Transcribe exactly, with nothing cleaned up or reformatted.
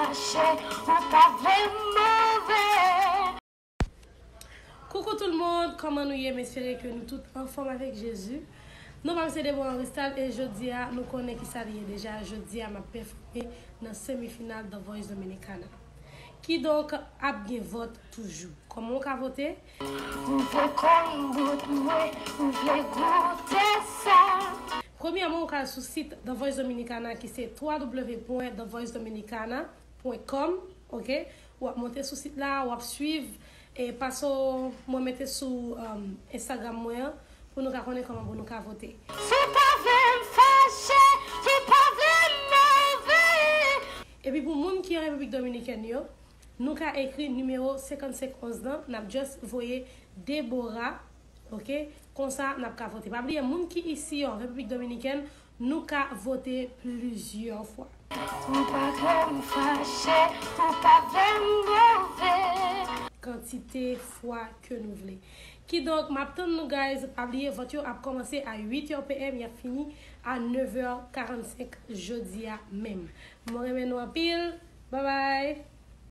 Fache, ou pa vle m move. Coucou tout le monde, kòman nou ye? M espere ke nou tout anfòm avèk Jezi. Non pa m se Deborah Henristal e jodi a nou konnen ki sa li ye deja. Jodi a m ap pèfòme nan semifinal The Voice Dominicana. Kidonk ap gen vòt toujou. Kòman w ka vote? M vle konn bout mwen, m vle goute sa. Premyèman, w ka al sou sit The Voice Dominicana ki se w w w pwen the voice dominicana pwen com, ok? W ap monte sou sit la, w ap swiv e pase w mwen mete sou um, Instagram mwen an pou nou ka konnen kòman pou nou ka vote. Si w pa vle m fache, si w pa vle m move. Epi pou moun ki an Repiblik Dominikèn yo, nou ka ekri nimewo senkannsenk onz lan, n ap just voye Deborah, ok? Konsa, n ap ka vote. Pa bliye, moun ki isi yo, an Repiblik Dominikèn, nou ka vote plizyè fwa. Ou pa vle m fache, ou pa vle m move. Kantite fwa ke nou vle. Kidonk, m ap tann nou, guys. Pa bliye, vòt yo ap kòmanse a uit è p m, y ap fini a nèf è karannsenk jodi a menm. Mwen renmen nou anpil. Bye bye.